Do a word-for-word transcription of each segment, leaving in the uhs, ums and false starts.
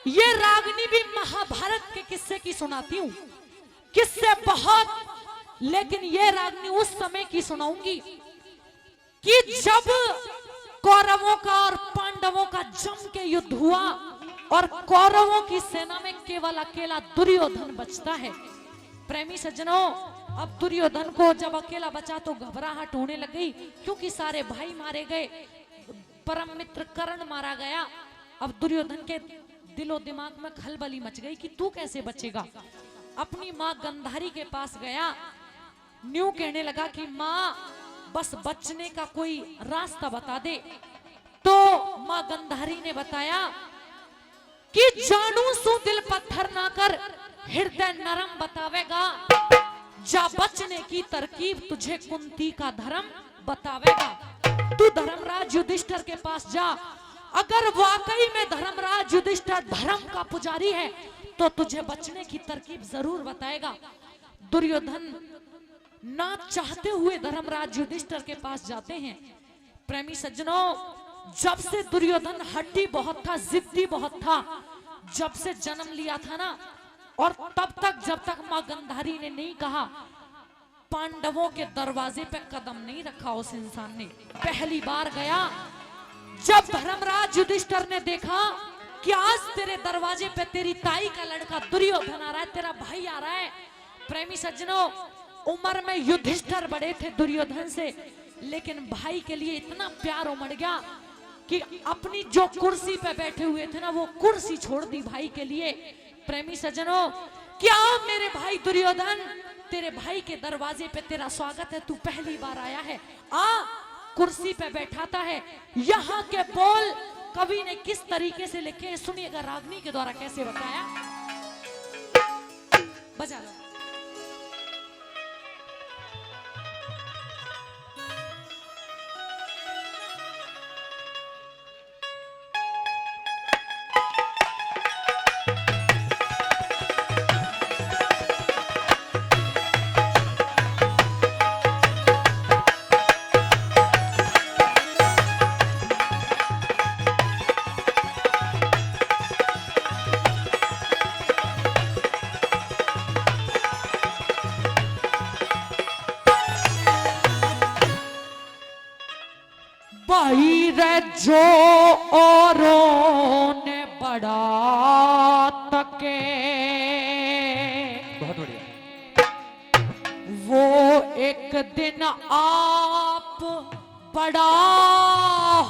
ये रागनी भी महाभारत के किस्से की सुनाती हूँ, किस्से बहुत, लेकिन ये रागनी उस समय की सुनाऊंगी कि जब कौरवों का और पांडवों का जम के युद्ध हुआ और कौरवों की सेना में केवल अकेला दुर्योधन बचता है। प्रेमी सज्जनों, अब दुर्योधन को जब अकेला बचा तो घबराहट होने लग गई, क्योंकि सारे भाई मारे गए, परम मित्र कर्ण मारा गया। अब दुर्योधन के दिलो दिमाग में खलबली मच गई कि तू कैसे बचेगा। अपनी माँ गंधारी के पास गया, न्यू कहने लगा कि माँ, बस बचने का कोई रास्ता बता दे। तो माँ गंधारी ने बताया कि जानू सू दिल पत्थर ना कर, हृदय नरम बतावेगा। जा बचने की तरकीब तुझे कुंती का धर्म बतावेगा। तू धर्मराज युधिष्ठिर के पास जा, अगर वाकई में धर्मराज युधिष्ठिर धर्म का पुजारी है तो तुझे बचने की तरकीब जरूर बताएगा। दुर्योधन ना चाहते हुए धर्मराज युधिष्ठिर के पास जाते हैं। प्रेमी सज्जनों, जब से दुर्योधन हट्टी बहुत था, जिद्दी बहुत था, जब से जन्म लिया था ना, और तब तक, जब तक माँ गंधारी ने नहीं कहा, पांडवों के दरवाजे पे कदम नहीं रखा उस इंसान ने। पहली बार गया, जब धर्मराज युधिष्ठिर ने देखा कि आज तेरे दरवाजे पे तेरी ताई का लड़का दुर्योधन आ रहा है, तेरा भाई आ रहा है। प्रेमी सज्जनों, उम्र में युधिष्ठिर बड़े थे दुर्योधन से, लेकिन भाई के लिए इतना प्यार उमड़ गया कि अपनी जो कुर्सी पे बैठे हुए थे ना, वो कुर्सी छोड़ दी भाई के लिए। प्रेमी सज्जनों, क्या मेरे भाई दुर्योधन, तेरे भाई के दरवाजे पे तेरा स्वागत है, तू पहली बार आया है, आ कुर्सी पे बैठाता है। यहाँ के बोल कवि ने किस तरीके से लिखे हैं, सुनिएगा रागनी के द्वारा कैसे बताया। बजा लो। भाई रे जो औरों ने बड़ा तके, बहुत बढ़िया। वो एक दिन आप बड़ा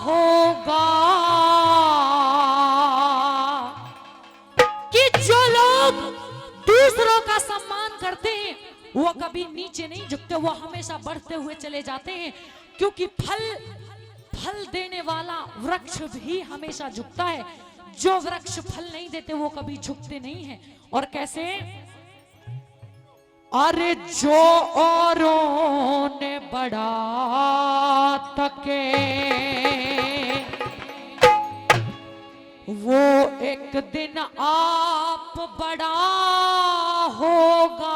होगा। कि जो लोग दूसरों का सम्मान करते हैं, वो कभी नीचे नहीं झुकते, वो हमेशा बढ़ते हुए चले जाते हैं, क्योंकि फल, फल देने वाला वृक्ष भी हमेशा झुकता है। जो वृक्ष फल नहीं देते, वो कभी झुकते नहीं हैं। और कैसे? अरे जो औरों ने बड़ा तके, वो एक दिन आप बड़ा होगा।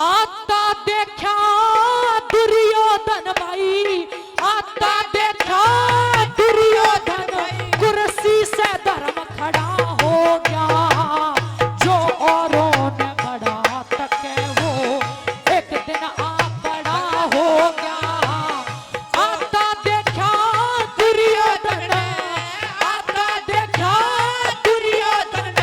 आता देखा दुर्योधन भाई, आता देखा दुर्योधन, कुर्सी से धर्म खड़ा हो गया। जो औरों ने बड़ा तके, वो एक दिन आप बड़ा हो गया। आता देखा दुर्योधन, आता देखा दुर्योधन,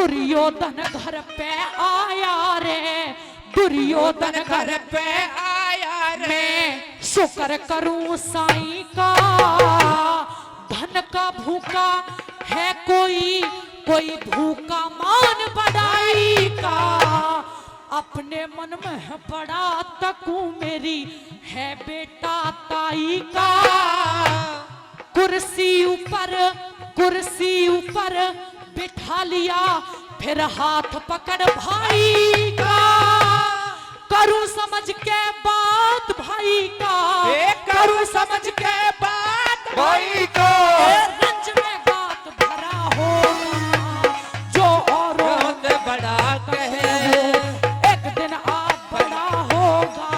दुर्योधन घर पे आया रे, दुर्योधन घर पे आया रे। मैं शुक्र करूं साईं का, धन का भूखा है कोई, कोई भूखा मान बड़ाई का। अपने मन में बड़ा तकू मेरी है बेटा ताई का। कुर्सी ऊपर, कुर्सी ऊपर बिठा लिया, फिर हाथ पकड़ भाई का। करूं समझ के बात भाई का, ए, करूं समझ के बात भाई का। ए, रंज में गात भरा होगा, जो औरों ने बड़ा कहे, एक दिन आप बड़ा होगा,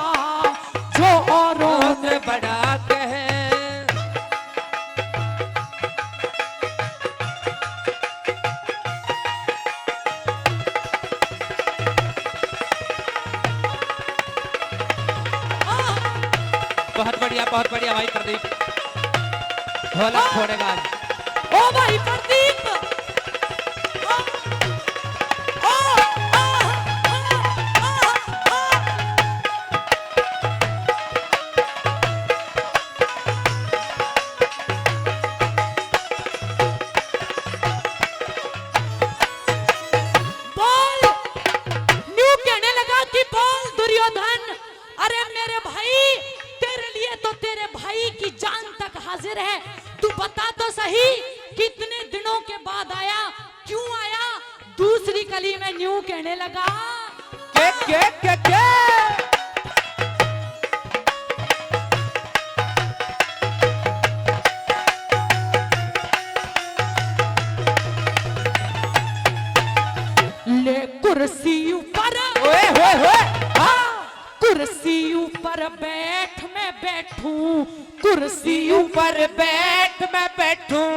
जो औरों ने बड़ा कहे। बहुत बढ़िया, बहुत बढ़िया भाई प्रदीप, ढोलक फोड़ेगा आज। ओ भाई प्रदीप, बोल, न्यू कहने लगा कि बोल दुर्योधन, अरे मेरे भाई, तेरे लिए तो तेरे भाई की जान तक हाजिर है। तू बता तो सही, कितने दिनों के बाद आया, क्यों आया? दूसरी कली में न्यू कहने लगा, के, के, के, के? ले कुर्सी ऊपर, ओए होए होए, हाँ। कुर्सी ऊपर बैठ मैं बैठूं, कुर्सी ऊपर बैठ मैं बैठूं।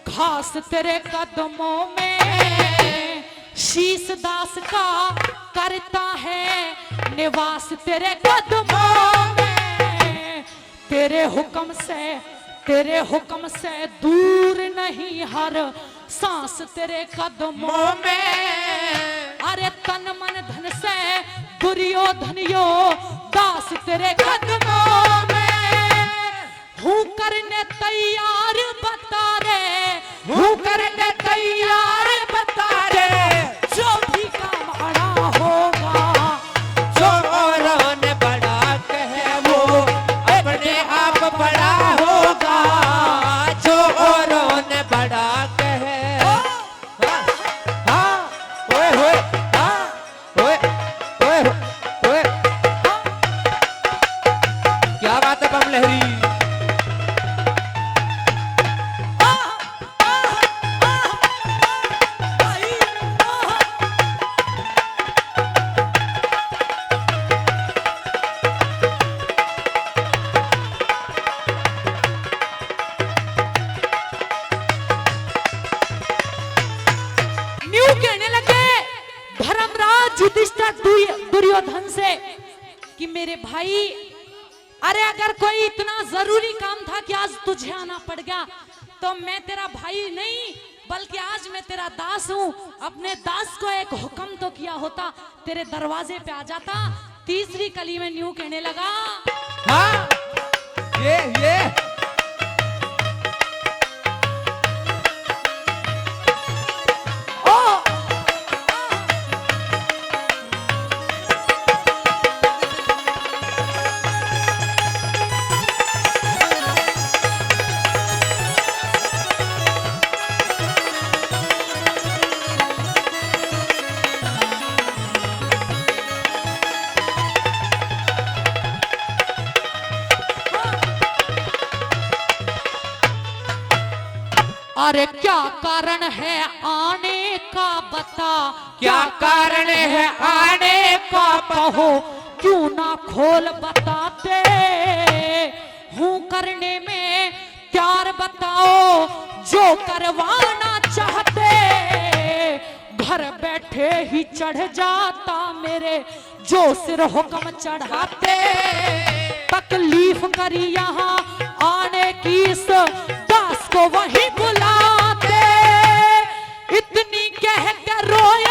खास तेरे कदमों में शीश दास का करता है निवास, तेरे कदमों में। तेरे हुक्म से, तेरे हुक्म से दूर नहीं हर सांस तेरे कदमों में। अरे तन मन धन से दुर्योधन यो दास तेरे कदमों में। हूँ करने तैयार बता रे, हूँ करने तैयार बता रे। जो भी काम अड़ा होगा, जो औरों ने बड़ा कहे वो अपने आप बड़ा होगा, जो औरों ने बड़ा कहे। हाँ, हाँ, ओए होए, हाँ। ओए, ओए, ओए। क्या बात है बम लहरी। न्यू कहने लगे धर्मराज युधिष्ठिर दुर्य-, दुर्योधन से कि मेरे भाई, अरे अगर कोई इतना जरूरी काम था कि आज तुझे आना पड़ गया, तो मैं तेरा भाई नहीं बल्कि आज मैं तेरा दास हूँ। अपने दास को एक हुक्म तो किया होता, तेरे दरवाजे पे आ जाता। तीसरी कली में न्यू कहने लगा। हाँ, ये, ये। ओ। अरे क्या कारण है आने का बता, क्या कारण है आने का कहो, क्यों ना खोल बताते। हूँ करने में तैयार बताओ जो करवाना चाहते। घर बैठे ही चढ़ जाता मेरे जो सिर हुक्म चढ़ाते। तकलीफ करी यहाँ आने की इस दास को वहीं बुलाते। इतनी कह के रोए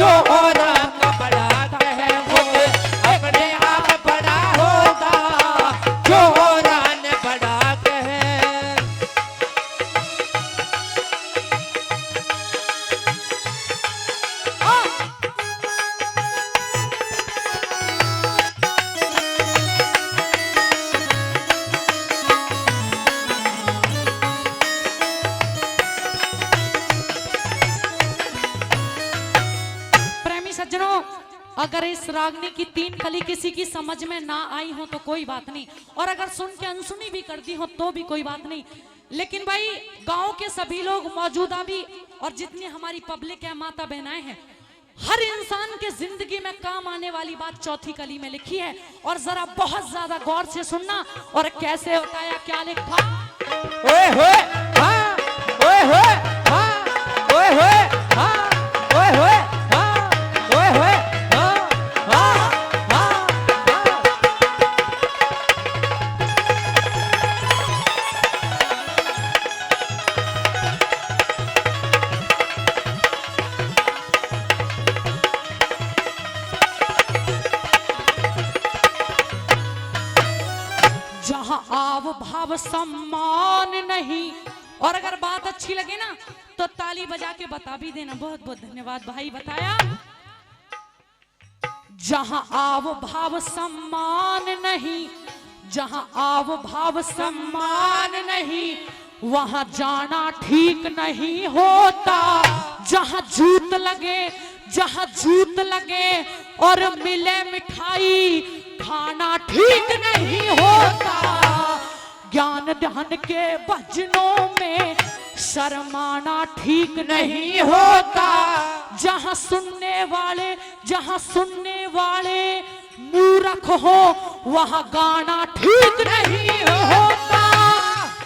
छोरा का बड़ा कहे वो, अपने आप बड़ा होता, छोरा ने बड़ा कहे। प्रेमी सज्जनों, अगर इस रागनी की तीन कली किसी की समझ में ना आई हो तो कोई बात नहीं, और अगर सुन के अनसुनी भी कर दी हो तो भी कोई बात नहीं। लेकिन भाई, गांव के सभी लोग, मौजूदा भी, और जितनी हमारी पब्लिक है, माता बहनाएं हैं, हर इंसान के जिंदगी में काम आने वाली बात चौथी कली में लिखी है। और जरा बहुत ज्यादा गौर से सुनना, और कैसे होता है, क्या लिखा। ओए होए, हाँ, ओए होए, हाँ, ओए होए, हाँ, ओए होए, हाँ, ओए होए, हाँ, हाँ, हाँ, हाँ। जहाँ आव भाव सम्मान नहीं। और अगर बात अच्छी लगे ना, तो ताली बजा के बता भी देना। बहुत बहुत धन्यवाद भाई। बताया, जहाँ आव भाव सम्मान नहीं, जहाँ आव भाव सम्मान नहीं, वहाँ जाना ठीक नहीं होता। जहाँ जूत लगे, जहाँ जूत लगे और मिले मिठाई, खाना ठीक नहीं होता। ज्ञान ध्यान के भजनों में शर्माना ठीक नहीं होता। जहाँ सुनने वाले, जहाँ सुनने वाले मूर्ख हो, वहाँ गाना ठीक नहीं होता।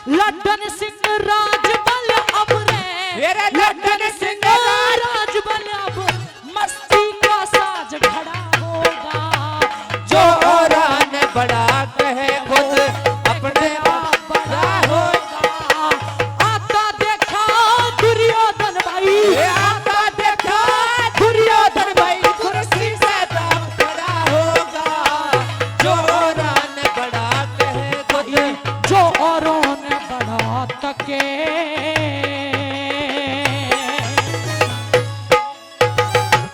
लड्डन सिंह राजबल अब रे, मेरे लड्डन सिंह राजबल अब